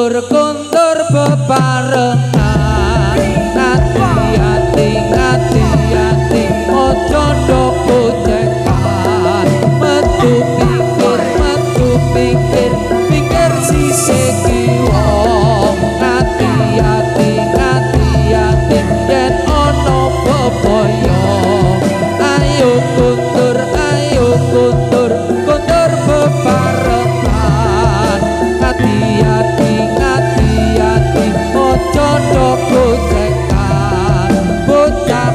Kondur-kondur bebarengan. Ngati-ati, ngati-ati, ojo do gocekan. Metu pikir, metu pikir, pikir sisih kiwa. Ngati-ati, ngati-ati, yen ana bebaya. Ayo kundur, ayo kundur, kundur bebarengan. Ngati-ati, ngati-ati, ojo do gocekan. Bocah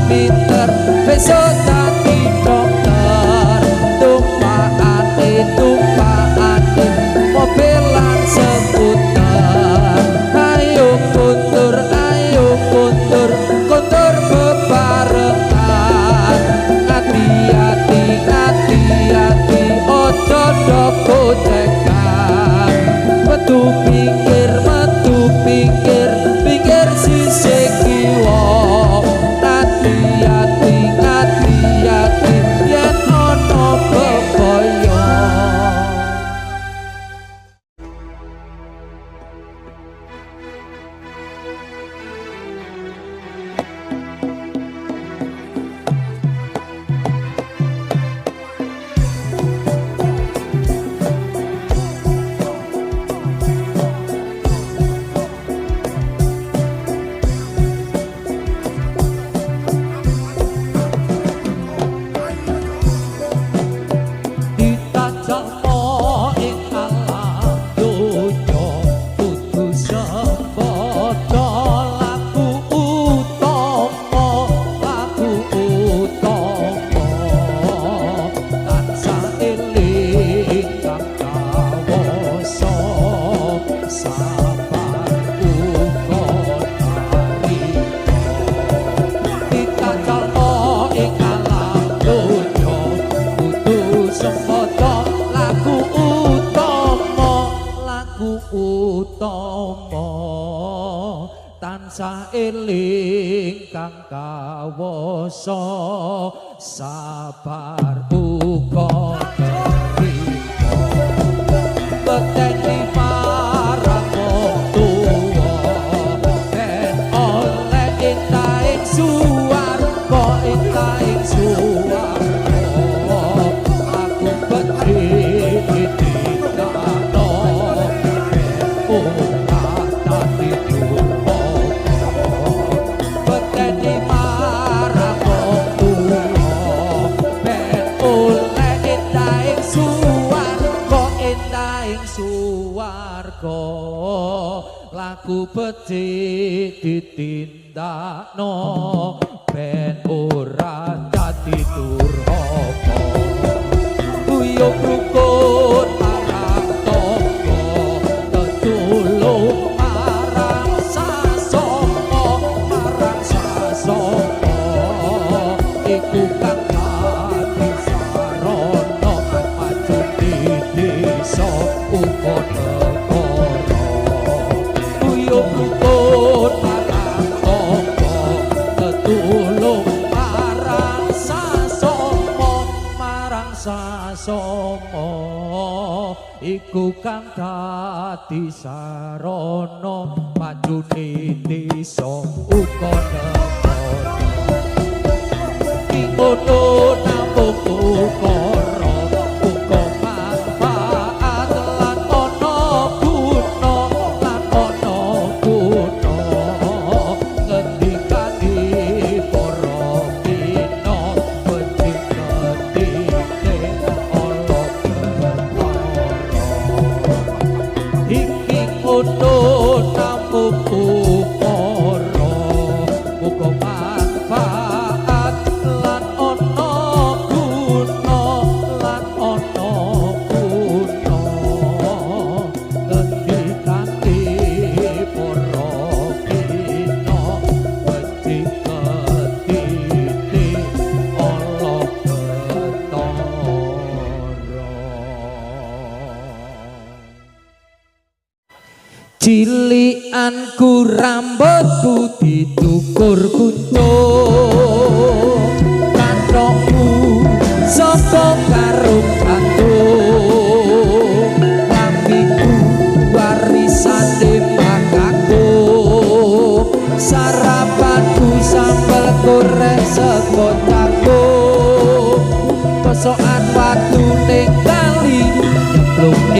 pinter, besok dadi dokter. Tumpakane, tumpakane, mobil lan skuter. Ayo kundur, ayo kundur, kundur bebarengan. Ngati-ati, ngati-ati, ojo do gocekan. Metu pikir, pikir sisih kiwa. Ngati-ati, ngati-ati, yen ana bebaya. Ditajalmo ing alam donya kudu sempada laku utama, laku utama. Tansah eling kang kawasa, sabar uga narima. Ditajalmo ing alam donya kudu sempada laku utama, laku utama. Tansah eling kang kawasa, sabar uga terima. Beteni marang wong tuwa ben oleh entahing suwarga, entahing suwarga. Aku becik ditindakno ben ora dadi durhaka. Beteni marang wong tuwa ben oleh entahing suwarga, entahing suwarga. Laku becik ditindakno ben ora dadi durhaka. Guyub rukun marang tangga, tetulung marang sasama, marang sasama. Iku kang dadi sarana majune desa uga negara. Guyub rukun marang tangga, tetulung marang sasama, marang sasama. Iku kang dadi sarana majune desa uga negara. Ngono namung ukara uga manfaat lan ana guna, lan ana guna. Ngendikane para kina becik ketite ala perkara. Iki ngono namung ukara uga manfaat lan ana guna, lan ana guna. Ngendikane para kina becik ketite ala ketara. Cilikanku rambutku dicukur kuncung, kathokku saka karung gantung, lambiku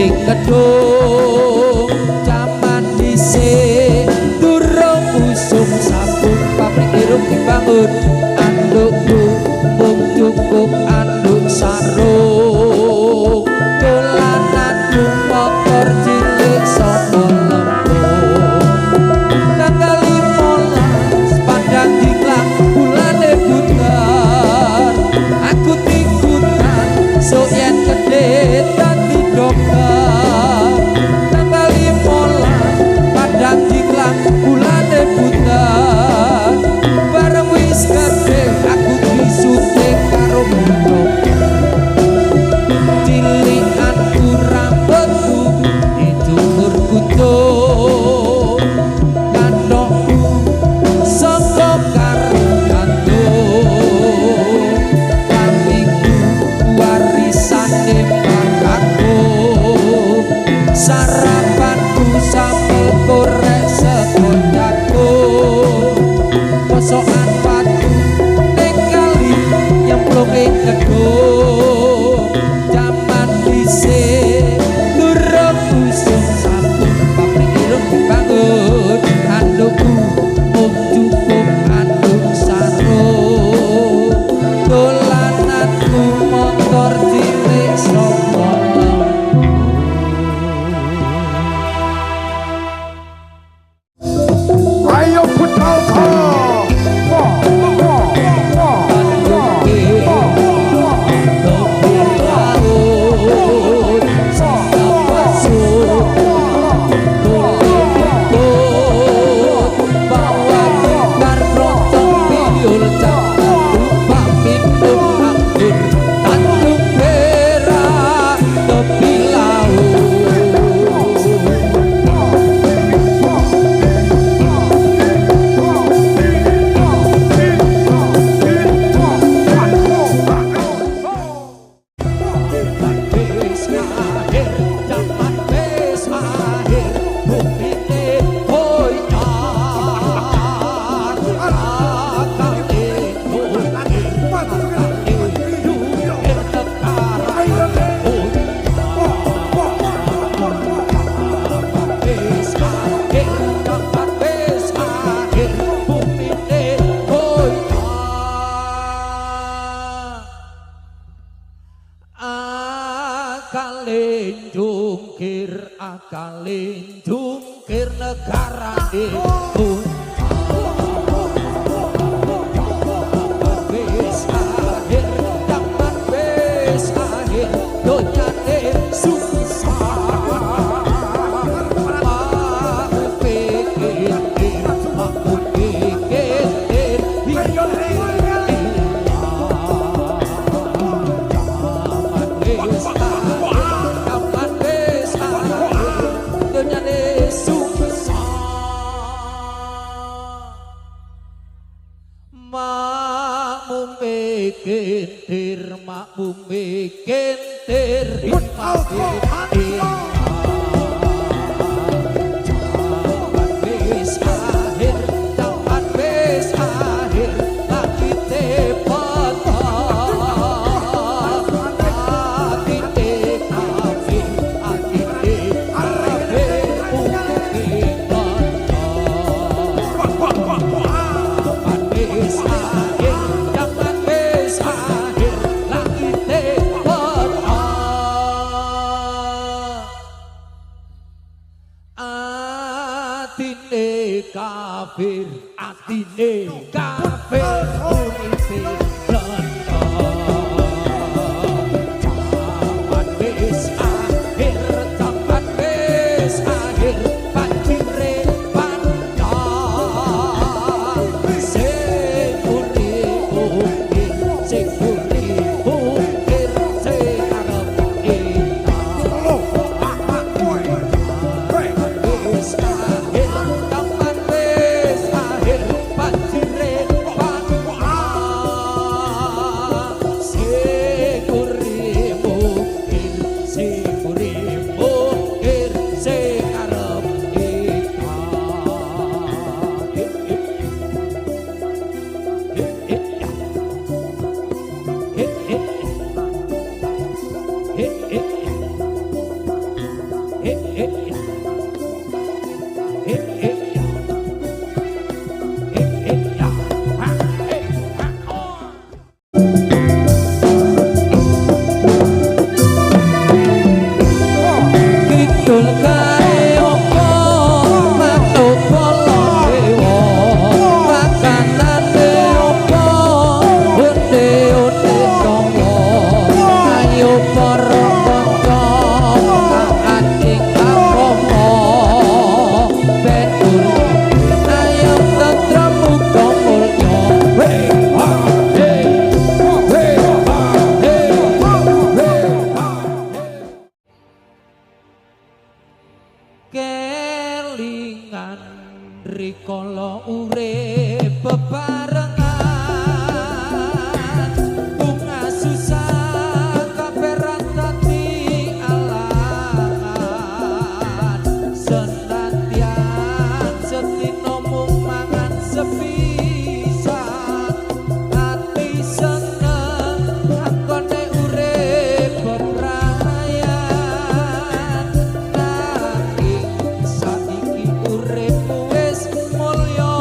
ing kedung. Jaman dhisik durung usum sabun, pabrik irung dibangun. Andukku mung cukup anduk sarung, dolananku motor cilik saka lembung. Tanggal 15 padang diklat, bulane buter, aku tikutan sok yen gedhe dadi dokter. Tanggal 15 padang diklat, bulane buter, bareng wis gedhe aku disuntik karo dokter. Cilikanku rambutku dicukur kucuk, kathokku saka karung gandum, klambiku warisane mbah, sarapanku sambel korek sego jagung, posokan watu ning kali nyemplung ing kedung. Jaman dhisik durung usum sabun, pabrik irung dibangun. Andukku mung cukup anduk sarung, dolananku motor cilik saka lembung. Ayo budal to. Anduke tepi laut, pasuk ikut, bawa gitar keroncong piul, jangan lupa minum anggur Tanjung Perak tepi laut. Wis akhir jaman, wis akhir, bumine goyang, akale jungkir, akale jungkir negara. Wis akhir jaman, wis akhir, bumine goyang, akale jungkir, akale jungkir negarane. Wis akhir jaman, wis akhir, donyane susah, aku pikir, aku pikir. Jaman wis akhir, jaman wis akhir, donyane susah. Makmume kentir, makmume kentir. Jaman wis akhir, jaman wis akhir, langite peteng, atine kafir, atine kafir putih peteng. Jaman wis akhir, jaman wis akhir, langite peteng, atine kafir, atine kafir uripe blendong. Jaman wis akhir, jaman wis akhir, banjire bandang, sing urip ukir, sing urip ukir, sing arep ilang. Wis akhir, jaman wis akhir, banjire bandang. Rikala urip bebarengan, bunga susah kabeh ra dadi alangan. Senadyan sedina mung mangan sepisan, ati seneng anggone urip bebrayan. Nanging saiki uripmu wis mulya,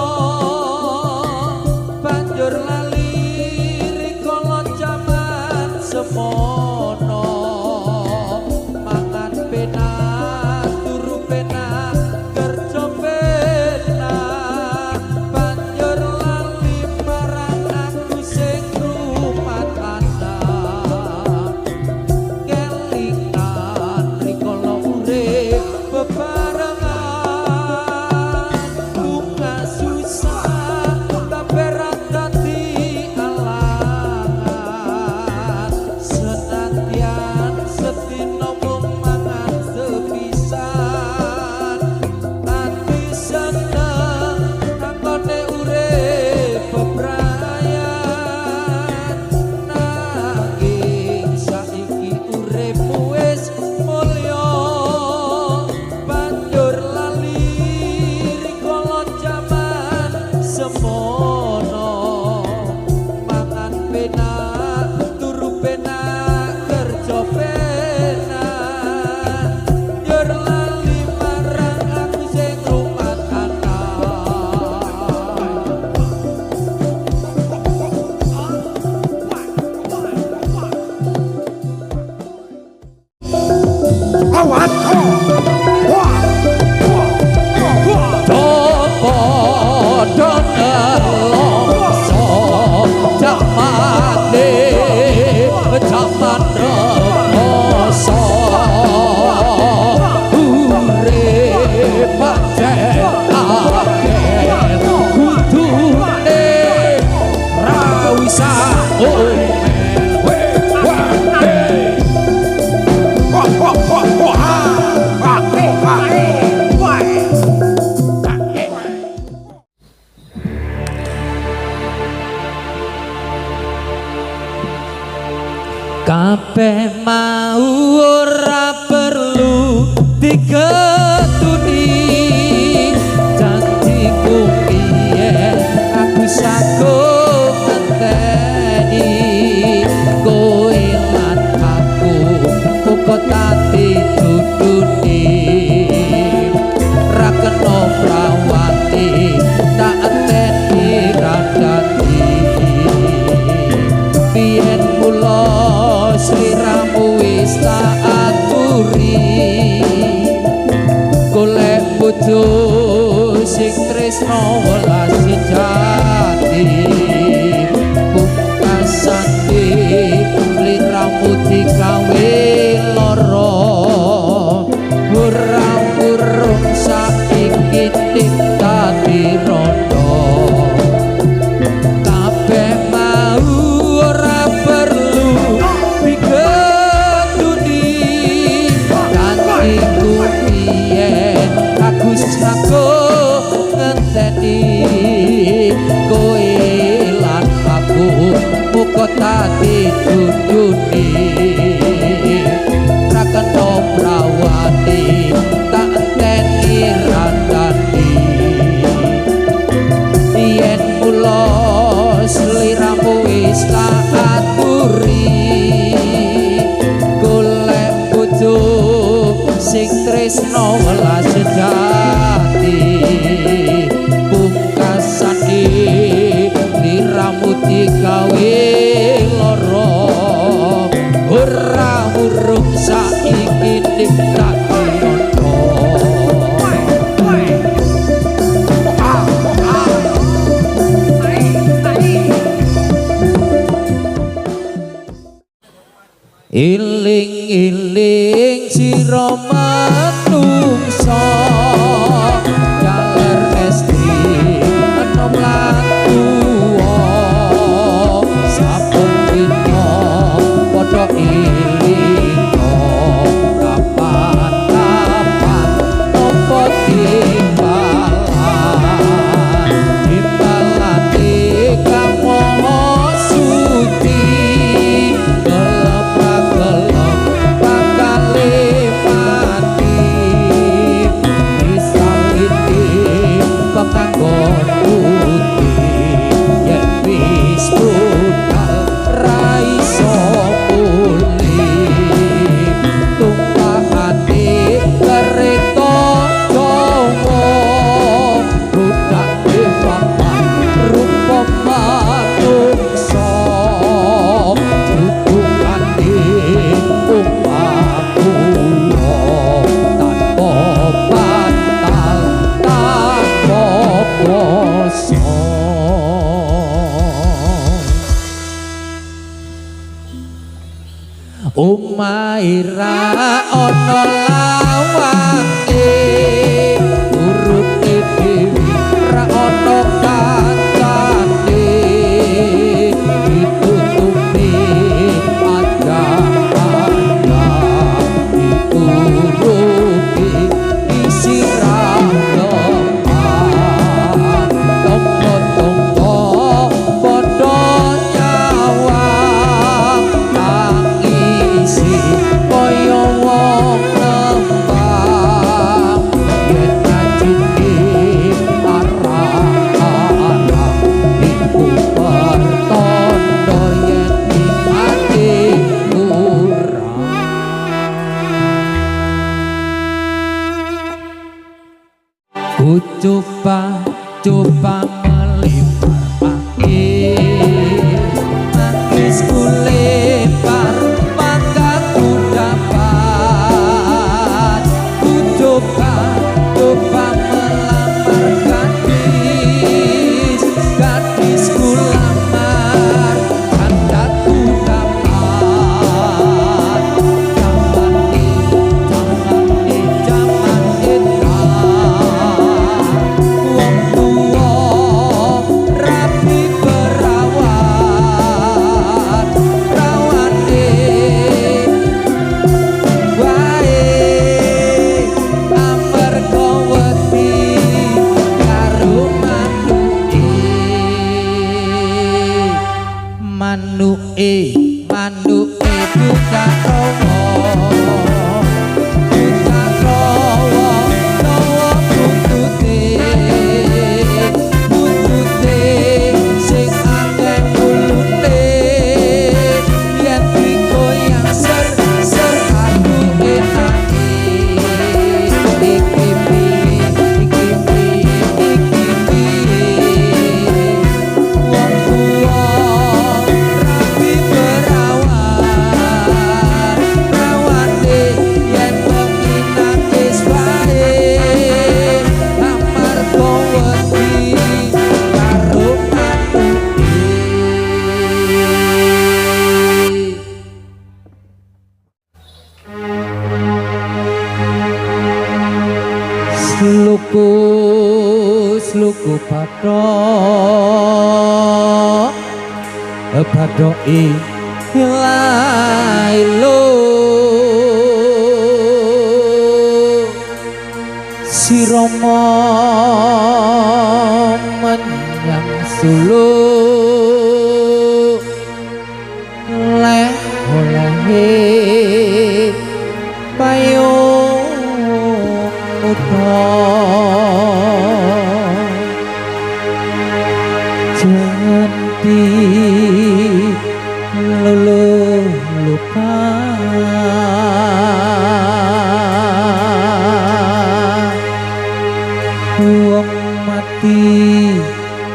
banjur lali rikala jaman semono. Mangan penak, turu penak, kerja penak, banjur lali marang aku sing rumat anak. Kelingan rikala urip bebarengan, bunga susah kabeh ra dadi alangan. Senadyan sedina mung mangan sepisan, ati seneng anggone urip bebrayan. Nanging saiki uripmu wis mulya, banjur lali rikala jaman semono. Mangan penak, turu penak, kerja penak, njur lali marang aku sing rumat anak. Awan. Wah. Padha nelongso jamane, jaman rekoso, urip pancen akeh kudune ra usah omel. Wah. Wah, wah, wah, wah. Ah, ah, wah. Kabeh mau ora perlu digetuni, janjiku biyen aku sanggup ngenteni. Kowe lan aku muga dadi judune, ra kena prawati tak enteni ra dadi. Biyen mula sliramu wis tak aturi, golek bojo sing tresno welas sejati. Pungkasane sliramu digawe lara, ora urung saiki dadi rondo. Kabeh mau ora perlu digetuni, janjiku biyen aku sanggup ngenteni. Kowe lan aku muga dadi judune, ra kena prawati tak enteni ra dadi. Yen mula sliramu wis tak aturi, golek bojo sing tresno welas sejati. Pungkasane sliramu digawe lara, ora urung saiki dadi rondo. Iling-iling sira manungsa, jaler estri enom lan tuwa, saben dina padha ilinga kapan-kapan apa dibalas. rasa. Omahe ra ana lawange, urute dhewe ra ana kancane, ditutupi aja-aja, dituruti disiram lemah, tonggo-tonggo padha nyawang, tangisi kaya wong nembang, yen ngajine arah-arah iku pertanda yen imane kurang. Ku coba-coba melempar manggis, manggis ku lempar maka ku dapat. Ku coba-coba melamar gadis, gadis ku lamar janda ku dapat. Jamane, jamane, jaman edan, wong tuwa rabi perawan, rawane wae amarga wedi karo manuke. Manuke, manuke buka rawa, buka rawa dawa buntute, buntute sing akeh wulune, yen digoyang ser ser aku enake. Iki piye, iki piye, iki piye, wong tuwa rabi perawan, rawane yen bengi nangis wae amarga wedi karo manuke. Sluku sluku bathok, bathoke ilailo, si Rama menyang Solo, leh olehe payung uta, jenti lulu lupa, wong mati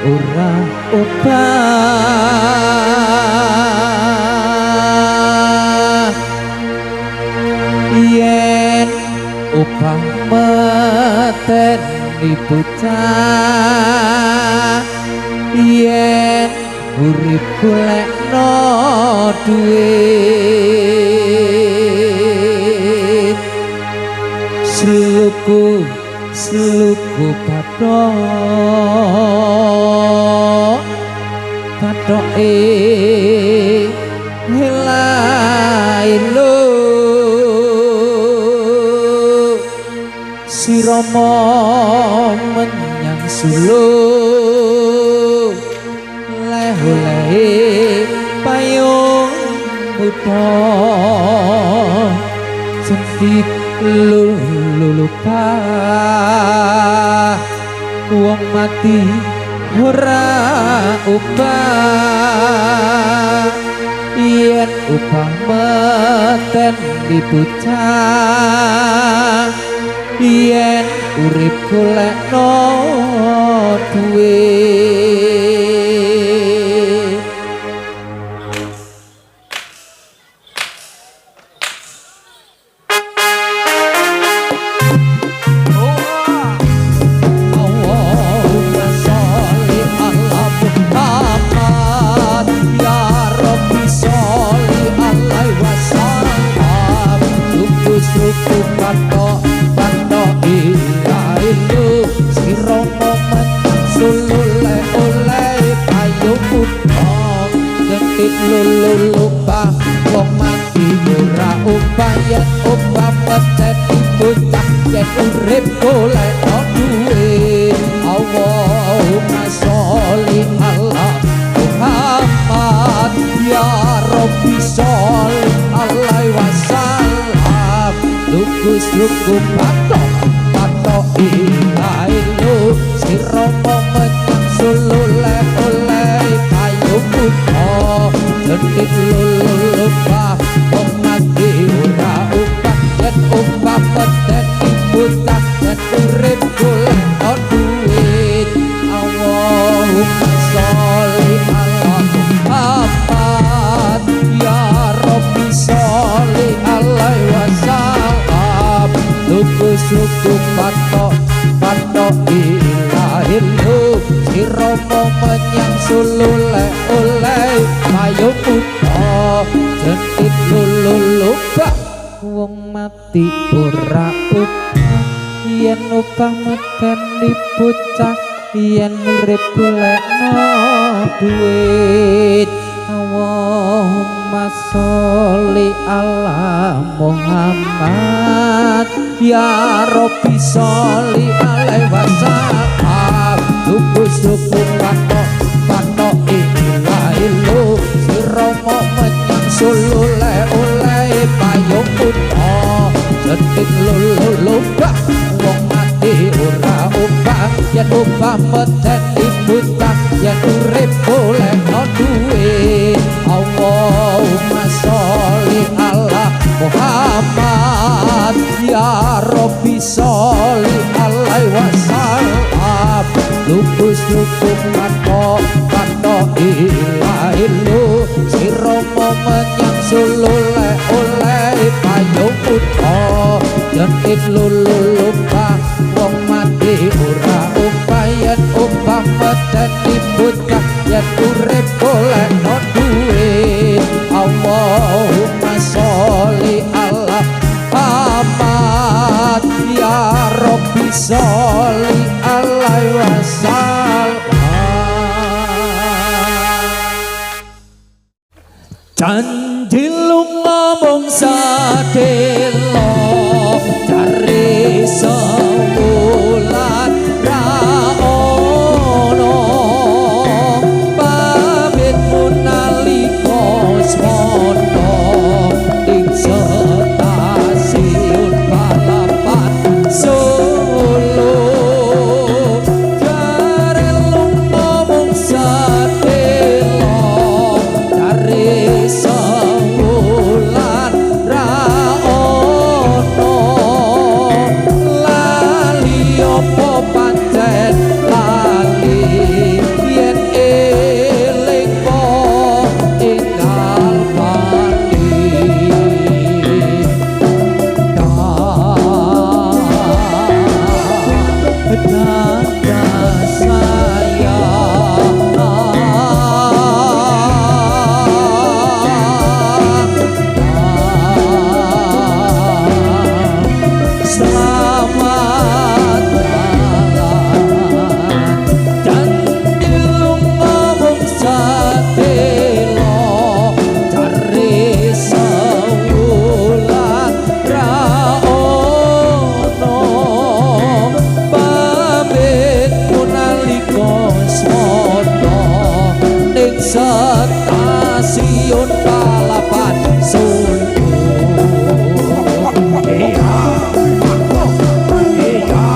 ora obah, yen obah meteni bocah, yen urip golekno duit. Sluku sluku bathok, bathoke ilailo, si Rama menyang Solo, leh olehe payung buta, jentik lulupa, wong mati ora obah, yen obah meteni bocah, yen urip golekno duit. Allahumma sholli. Solo le oleh payung buta jentit lulu lupa wong mati ora obah yen obah medeni bocah yen urip golek duwe. Allahumma sholli ala Muhammad ya Rabbi sholli alaihi wasallam. Lugus lugu patok patok ilailu siromo menyang Solo le oleh payung buta jentit lulu lupa wong mati ora obah yen obah medeni bocah yen urip golek duit. Allahumma sholli ala Muhammad ya Rabbi sholli alaihi wasallam. Lugus lugu patok patok ilahilu siromo menyang Solo le oleh payung buta jentit lulu lupa wong mati ora obah yen obah medeni bocah yen urip golekno duit. Allahumma sholli ala Muhammad ya Rabbi sholli alaihi wasallam. Lugus lugu patok patok ilailu siromo menyang Solo le oleh payung buta jentit lulu lupa wong mati ora obah yen obah medeni bocah yen urip golekno duit. Allahumma sholli ala Muhammad ya Rabbi sholli alaihi wasallam. Lupus lugu patok patok ilailu siromo menyang Solo le oleh payung buta jentit lulu lupa wong mati ora obah yen obah medeni bocah yen urip golekno duit. Allahumma sholli ala Muhammad ya Rabbi sholli alaihi wasallam. Janji lunga mung sadelo cari sewulan ra ono pamitmu nalika semono ing stasiun balapan Solo. Jare lunga mung sadelo cari sewulan ra ono lali opo pancen lali yen eling po enggal pati. Dada sayang selamat jalan. Janji lunga mung sadelo cari sewulan ra ono pamitmu nalika semono ning stasiun balapan Solo. Iya. Iya.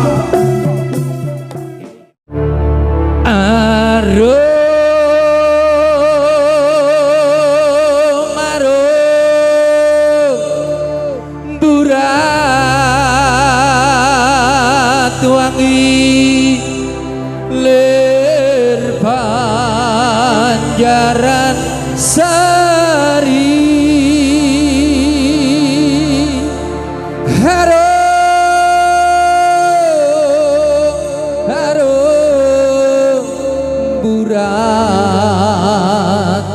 Arum arum burat wangi lir Banjaran Sari. Harum harum burat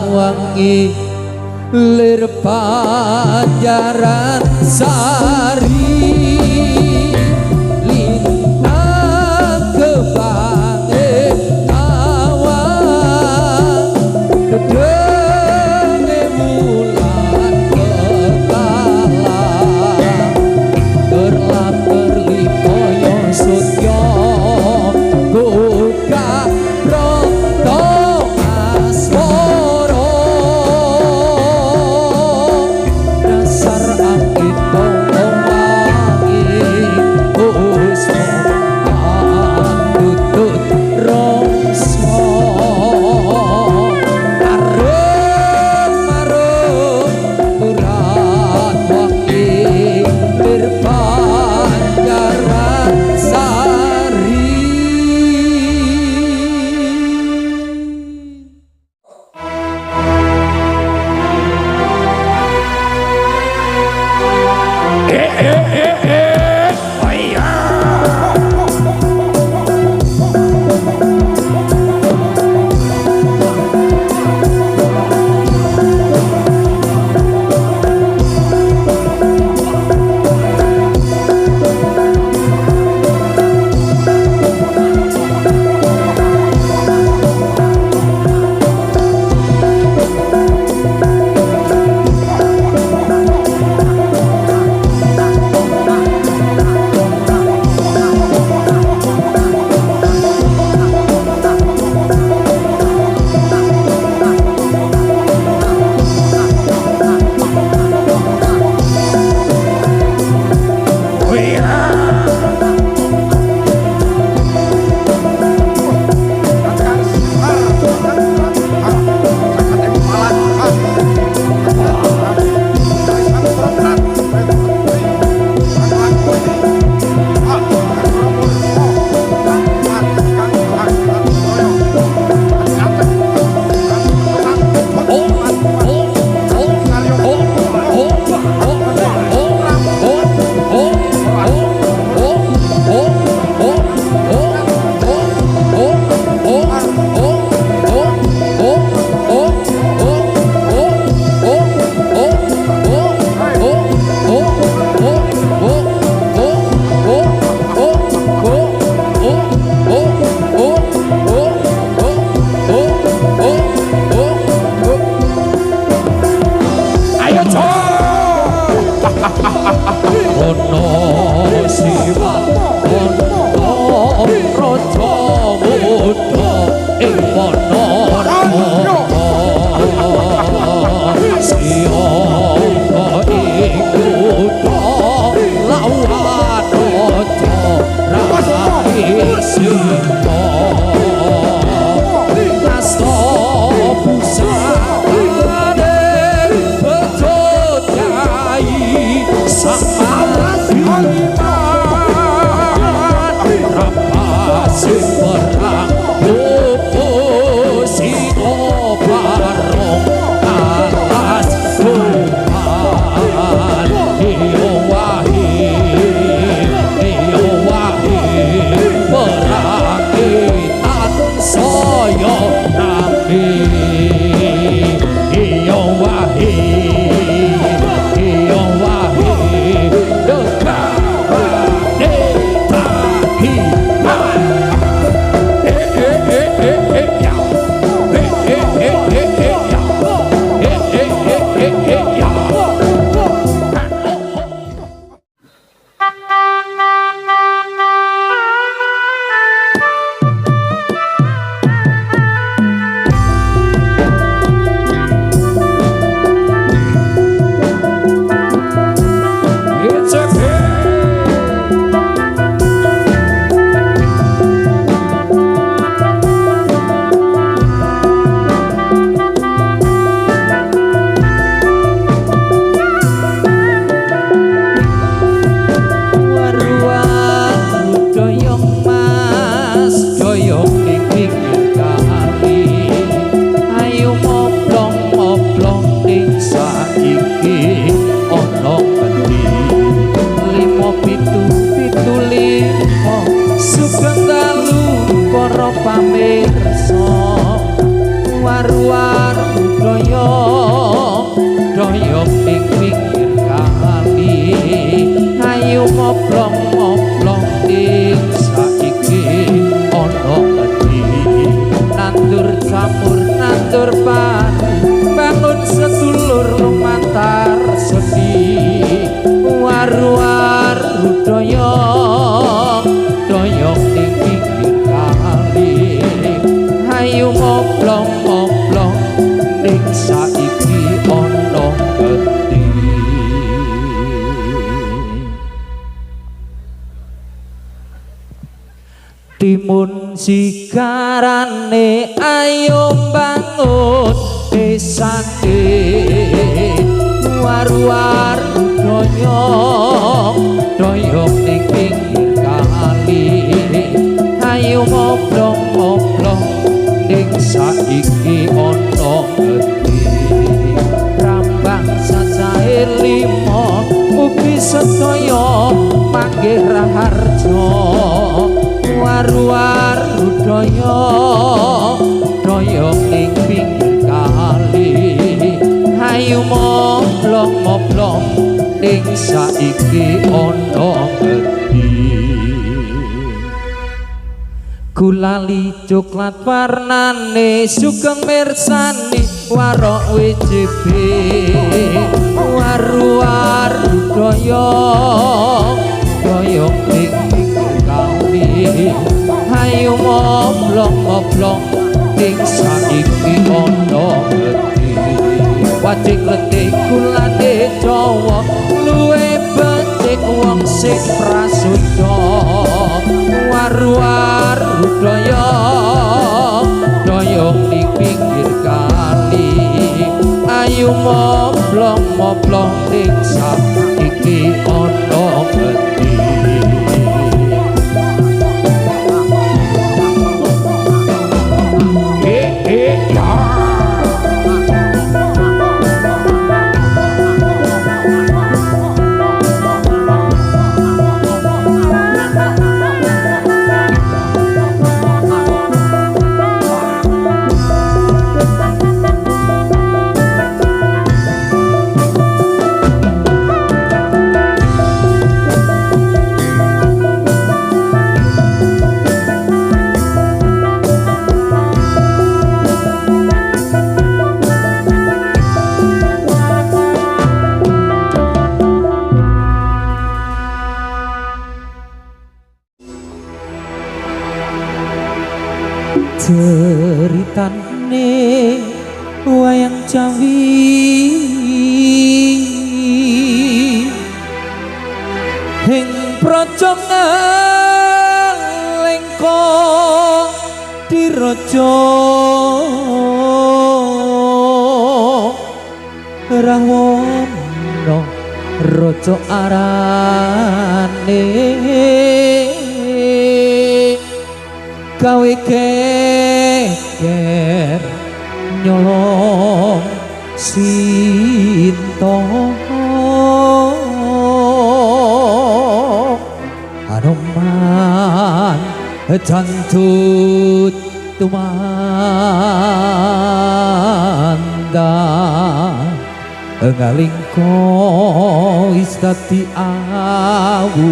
wangi lir Banjaran Sari. Lintang kebange ing Ponorogo. Siaga ing kutha lawan aja rai singa. Asta pusakane bejo Kyai Sang Madiman, rapase perang lupu singo barong alas kuman. Iyo wahi, iyo wahi, perang tansaya rame. Iyo wahi, iyo wahi, negarane tahiman. Eh eh eh eh eh ya. Eh eh eh eh eh ya. Eh eh eh eh eh ya. It's a Waruan doyong mas doyong ing pinggir kali, ayo moplong moplong ing saiki ana ngendi. Limo pitu pitu limo, sugeng dalu para pamirsa. Waruan doyong doyong ing pinggir kali, ayo moplong moplong ing saiki ana ngendi. Nandur jamur nandur pari, bangun sedulur lumantar sedih. Waru-waru doyong doyong ing pinggir kali, ayo moplong moplong ning saiki ana ngendi. Timun sigarane ayo bangun desane. Waru-waru doyong doyong ning pinggir kali, ayo moplong moplong ning saiki ana ngendi. Rambang cacahe lima ugi sedaya manggih raharja. Waru-waru doyong doyong ing pinggir kali, ayo moplong moplong ning saiki ana ngendi. Gulali coklat warnane sugeng mirsani warok WJB. Waru-waru doyong doyong ing pinggir kali, ayo moplong moplong ing saiki ana ngendi. Wajik kletik gulane Jawa luwe becik wong sing prasuca. Waru-waru doyong doyong ning pinggir kali, ayo moplong moplong ning saiki ana ngendi. Eh eh ya. Ceritane wayang Jawi ing praja Ngalengka diraja Rahwana raja arane gawe geger nyolong Sinta. Hanoman jantut tumandang ngalingka wis dadi awu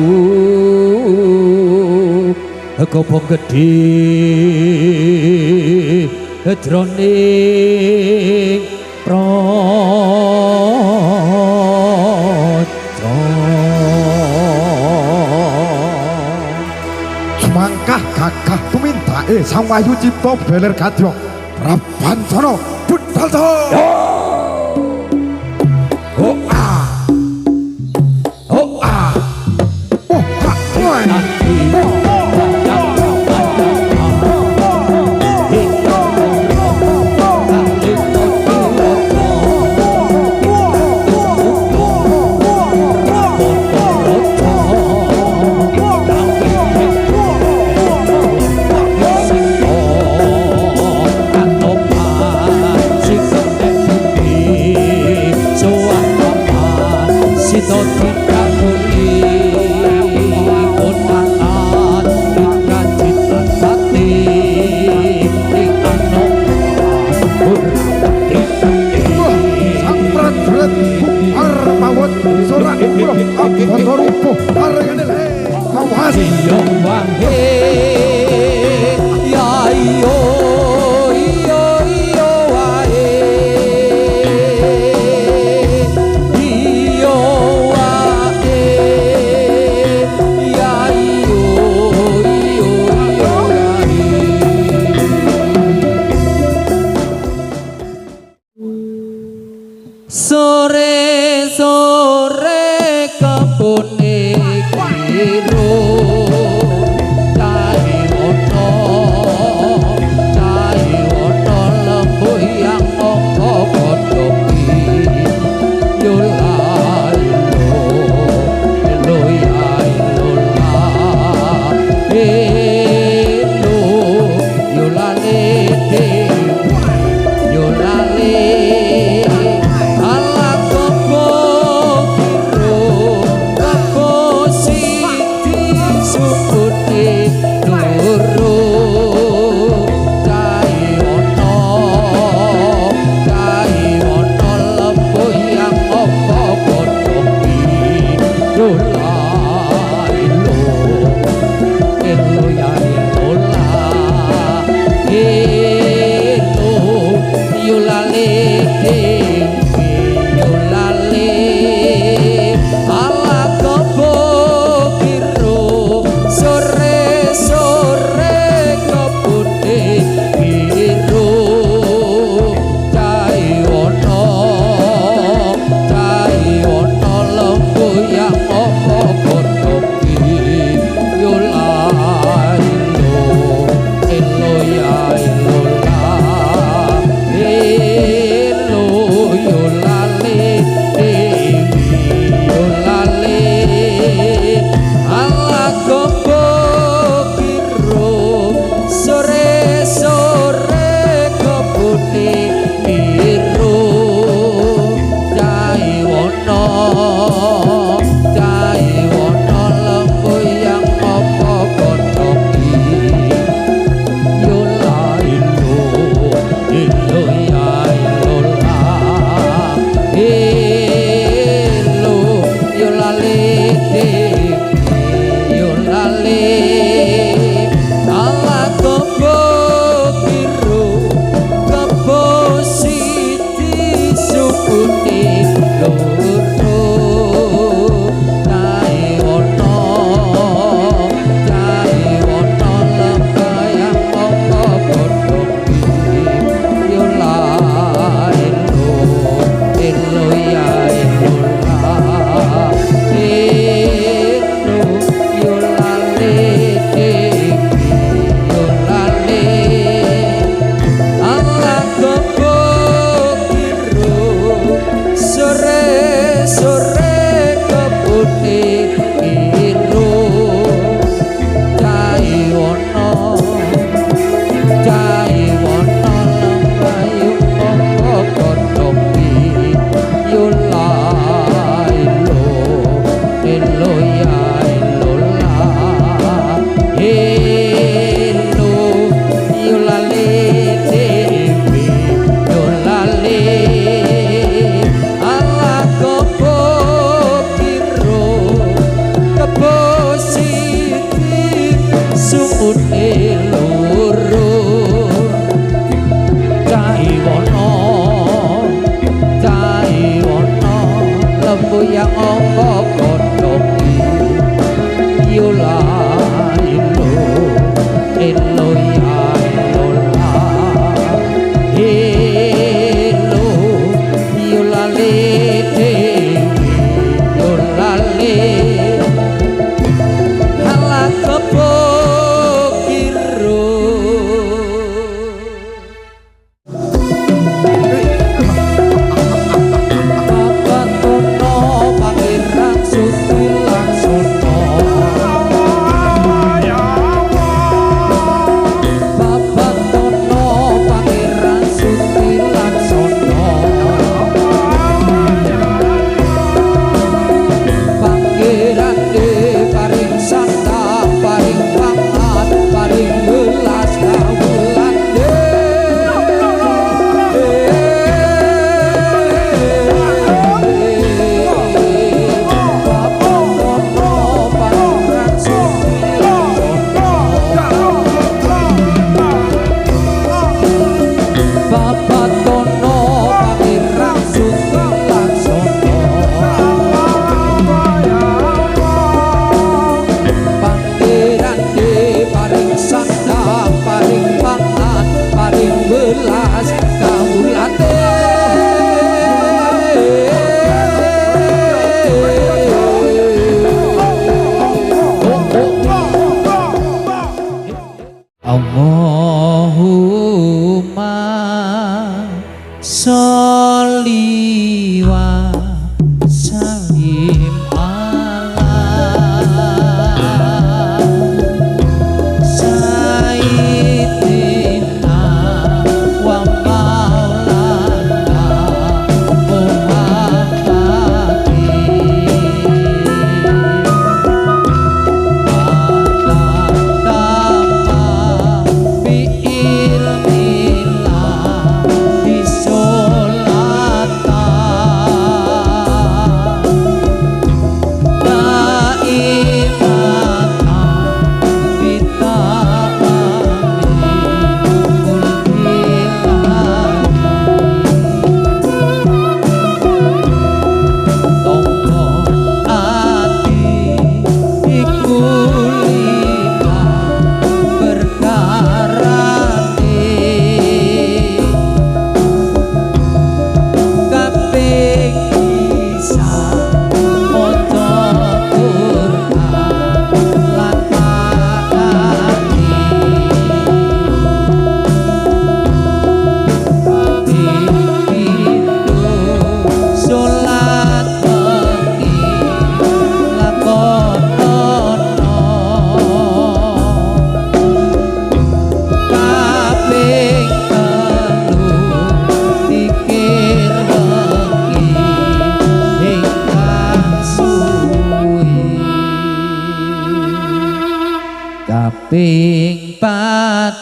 kobong gedhe jroning praja. Sumangkah gagah tumindake Sang Wahyu Cipta Beler Gadya Prabancana budal to. Oh ah. Oh ah. Oh ah. Sang prajurit bubar mawon sorak kula abata rubuh arengane le awas. Yo wae ya yo yo yo wae yo wae ya yo yo yo wae. Sore sore kebone kiro kae ono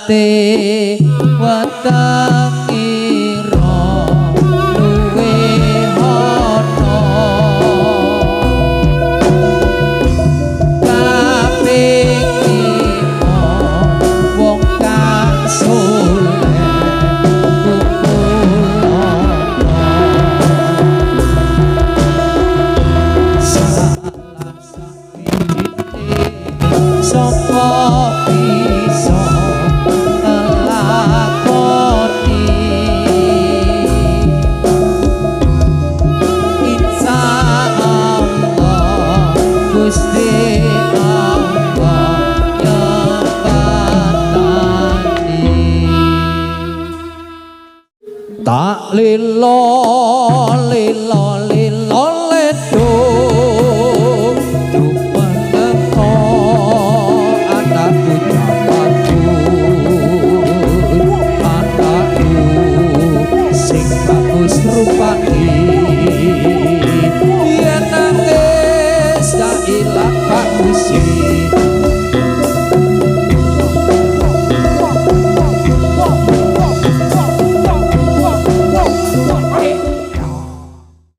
Sate weteng ira luwih ana kaping lima wong kang soleh kumpul ana salah sawijine sapa bisa nglakoni. Insya Allah Gusti Allah nyempatani. Tak lilo lilo lilo ledo jumenengo anakku jamanku anakku sing bagus rupane yen nangis tak ilang baguse.